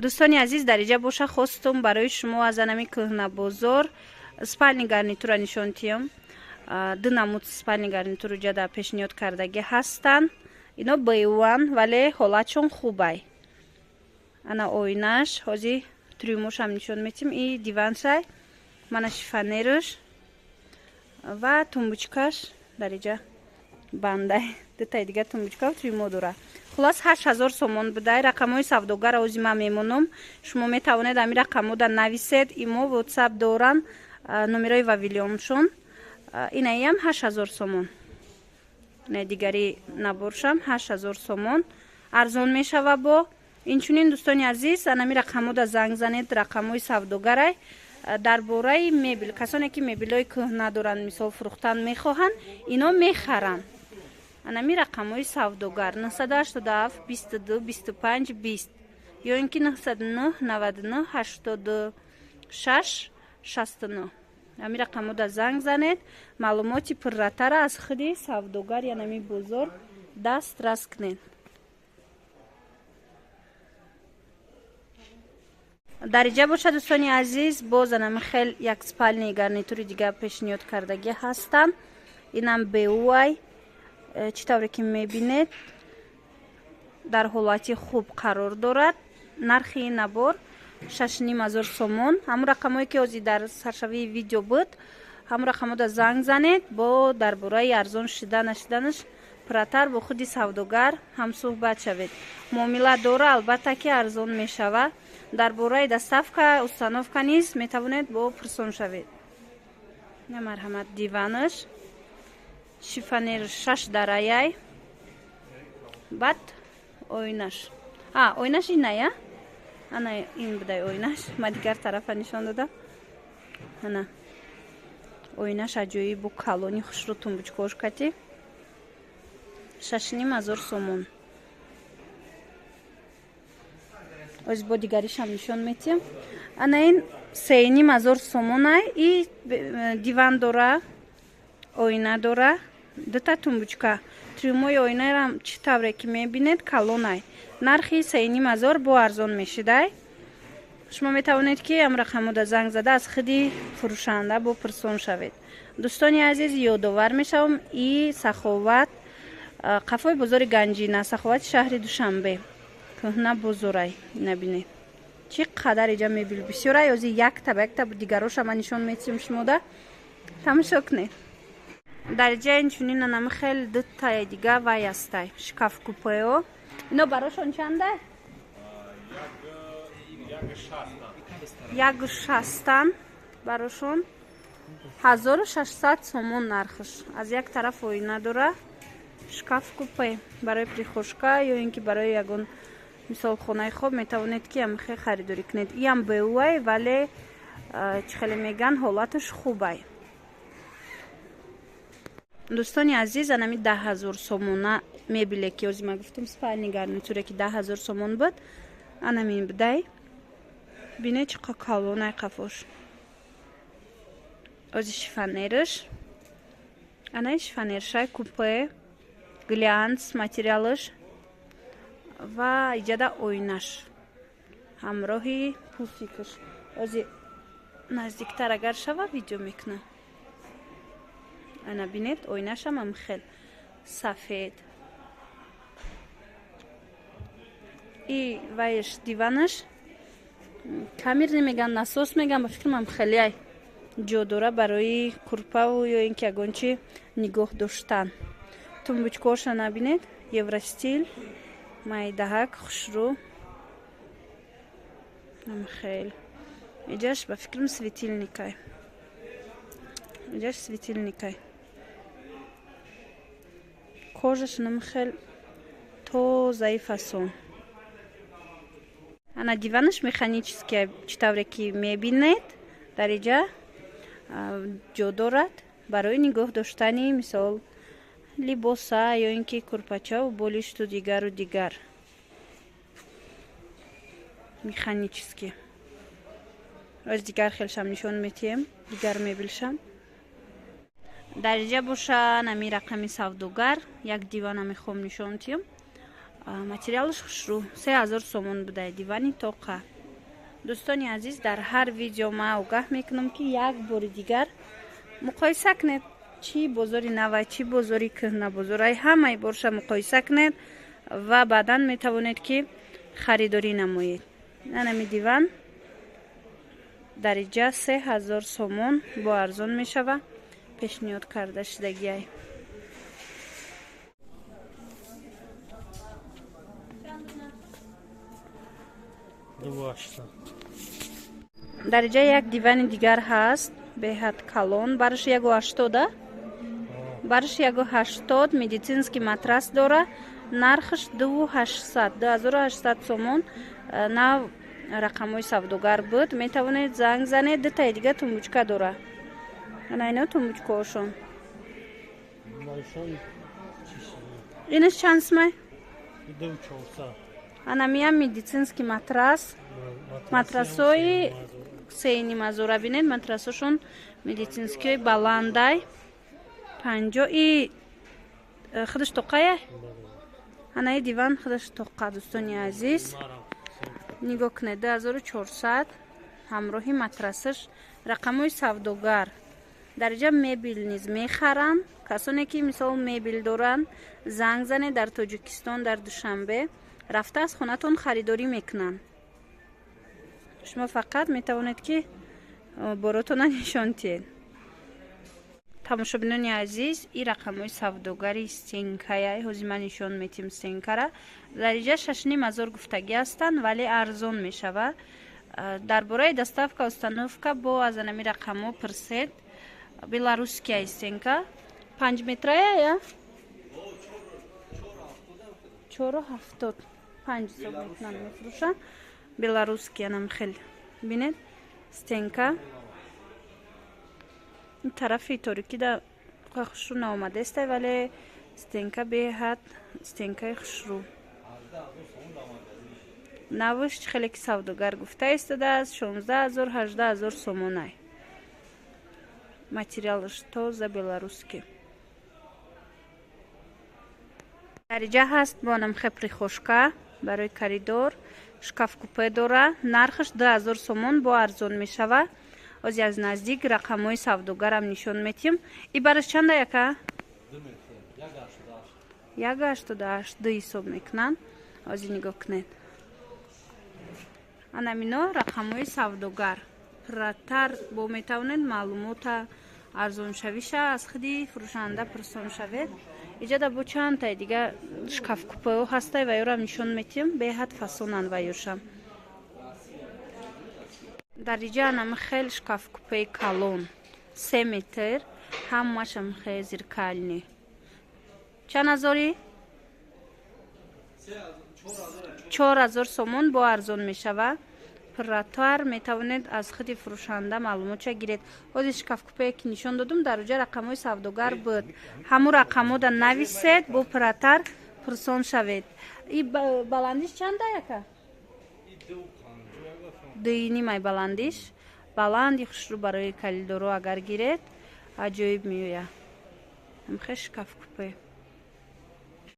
Дӯстони азиз, дар иҷа боша, хостум барои шумо аз анами кӯҳнабозор спальный гарнитура нишон тиём. Ду намуд спальный гарнитур иҷа дар пешниҳод кардагӣ ҳастанд. Ино б1, вале ҳолатшон хубай. Ана оинаш, ҳози трюмошам нишон метим. И диваншай, мана шифоньерш ва тумбочкаш дар иҷа бандай. Дутаи дигар тумбочка трюмо дора. Хулас, 8000 сомон будай. Рақамҳои савдогара ози ман мемонам, шумо метавонед ами рақамҳода нависед. Имо, Ватсап доранд, номерои вавилоншон. Инаиам 8000 сомон, ина дигари наборшам 8000 сомон, арзон мешава. Бо инчунин, дӯстони азиз, анами рақамҳода занг занед, рақамҳои савдогарай. Дар бораи мебел, касоне ки мебелҳои кӯҳна доранд, мисол, фурӯхтан мехоҳанд, ино мехаранд. Анами рақамҳои савдогар: 987 22 25 20 ё ин ки 909 99 86 69. Ами рақамҳода занг занед, маълумоти пурратара аз худи савдогар янами бозор дастрас кунед. Дар иҷа бошад, дӯстони азиз, боз анами хел як спальный гарнитури дигар пешниҳод кардагӣ ҳастанд. Инам беуай. Чӣ тавре ки мебинед, дар ҳолати хуб қарор дорад. Нархи ин набор 6500 сомон. Ҳамун рақамҳое ки ҳозир дар саршавии видео буд, ҳамун рақамҳода занг занед, бо дар бораи арзон шида нашиданаш пурратар бо худи савдогар ҳамсӯҳбат шавед. Муомила дора, албатта ки арзон мешавад. Дар бораи доставка, установка низ метавонед бо пурсон шавед. На, марҳамат, диванаш, шифоньер шаш дараяй, баъд оинаш. А оинаш иная, ана ин будай оинаш, ма дигар тарафа нишон додам. Ана оинаш аҷоибу калони хушрӯ, тумбочкош кати, 6500 сомон. Оз бо дигаришам нишон метиҳам. Ана ин 3500 сомонай. И диван дора, оина дора, дута тумбочка, трюмои оинарам чӣ тавре ки мебинед, калонай. Нархи 3500, бо арзон мешидай. Шумо метавонед ки ам рақамода занг зада, аз худи фурӯшанда бо пурсон шавед. Дӯстони азиз, ёдовар мешавам: и Саховат, қафои бозори Ганҷина, Саховати шаҳри Душанбе, кӯҳна бозорай. Набинед, чӣ қадар иҷа мебел бисёрай. Ози якта ба якта дигароша ман нишон метиҳам, шумода тамошо кунед. Дар иҷа инчунин анами хел дутаи дига вай астай, шкаф купео. Ино барошон чанда? 1 шастан барошон, 1600 сомон нархш. Аз як тараф оина дора, шкаф купе барои прихожка ё ин ки барои ягон, мисол, хонаи хоб метавонед ки амхе харидорӣ кунед. Иам беуай, вале чӣ хеле меган, ҳолаташ хубай. Дӯстони азиз, анами 10 000 сомона мебеле ки ози ма гуфтам, спальный гарнитуре ки 10 000 сомон буд, анамин будай. Бинед, чӣ қа калонай қафош. Ози шифоньерш, анаи шифоньершай, купе, глянц материалаш ва иҷада оинаш ҳамроҳи пуфикаш. Ози наздиктар агар шава, видео мекунам. Ана бинед, оинашам ам хел сафед. И вайш, диванаш камерный меган, насос меган, ба фикрам хелеай ҷо дора барои курпаву ё ин ки ягон чи нигоҳ доштан. Тумбочкоша набинед, евростиль, майдаҳак, хушрӯ. Хел иҷаш, ба фикрам, светильникай, иҷаш светильникай. Кожаш хел тозаи фасон. Ана диванаш механический, чӣ тавре ки мебинед, дар иҷа ҷо дорад барои нигоҳ доштани, мисол, либоса ё ин ки курпачаву болишту дигару дигар. Механический. Оз дигар хелшам нишон метиҳем, дигар мебелшам. Дар иҷа боша, нами рақами савдогар. Як дивана мехоҳам нишон тиҳам. Материалаш хушрӯ, 3000 сомон будай дивани тоқа. Дӯстони азиз, дар ҳар видео ман огаҳ мекунам, ки як бори дигар муқоиса кунед, чӣ бозори навай, чӣ бозори кӯҳна бозорай, ҳамаи борша муқоиса кунед ва баъдан метавонед, ки харидорӣ намоед. Анами диван дар иҷа 3000 сомон бо арзон мешава, пешниҳод карда шудагиай. Дар иҷа як дивани дигар ҳаст, беҳад калон, бараш 1,80, бараш 1,80, медицинский матрас дора, нархаш 2800, 2800 сомон. Нав рақамҳои савдогар буд, метавонед занг занед. Дутаи дига тумбучка дора, ана ино тумбучкаошон. Инаш чанд сумай? Анамиям медицинский матрас, матрасҳои сенимазора бинед, матрасҳошон медицинскиҳои баландай, 50. И худаш тоқая, анаи диван худаш тоқа. Дӯстони азиз, нигоҳ кунед, 2400 ҳамроҳи матрасаш. Рақамҳои савдогар. Дар иҷа мебел низ мехаранд. Касоне ки, мисол, мебел доранд, занг занед, дар Тоҷикистон, дар Душанбе рафта аз хонатон харидорӣ мекунанд. Шумо фақат метавонед, ки боротона нишон диҳед. Тамошобинони азиз, ин рақамҳои савдогари стенкая. Ҳозир ман нишон метиҳам стенкара. Дар иҷа 6,5 ҳазор гуфтагӣ ҳастанд, вале арзон мешава. Дар бораи доставка, установка бо аз анами рақамҳо пурсед. Беларусская стенка 5 метрая, я 4,75 ҳисоб мекунанд, мефурӯшанд. Беларусский анам хел, бинед, стенка. Ин тарафи торикида хушрӯ наомадестай, вале стенка беҳад стенкаи хушрӯ. Навш хеле ки савдогар гуфта истодааст, 16 000, 18 000 сомонай. Материалаш тоза беларусский. Дар иҷа ҳаст бо намхе прихожка барои коридор, шкаф купе дора, нархаш 2000 сомон, бо арзон мешава. Ози аз наздик рақамҳои савдогарам нишон метиҳам. И бараш чанда, яка? 1,88, ду ҳисоб мекунанд. Ози нигоҳ кунед, анамино рақамҳои савдогар. Пурратар бо метавонед маълумота, арзоншавиша аз худи фурӯшанда пурсон шавед. Иҷада бо чандтаи дига шкафкупеҳо ҳастай, ва ёрам нишон метиҳам, беҳад фасонанд ва ёшам. Дар иҷа анами хел шкафкупеи калон, 3 метр, ҳамаашам хел зеркальный. Чанд ҳазори? 4000 сомон, бо арзон мешава. Пурратар метавонед аз худи фурӯшанда маълумотша гиред. Ҳозир шкафкупее ки нишон додум, дар оҷа рақамҳои савдогар буд, ҳамун рақамҳода нависед, бо пурратар пурсон шавед. И баландиш чанда, яка? 2,5-ай баландиш. Баланди хушрӯ, барои коридоро агар гиред, аҷоиб меояд. Амхе шкафкупе.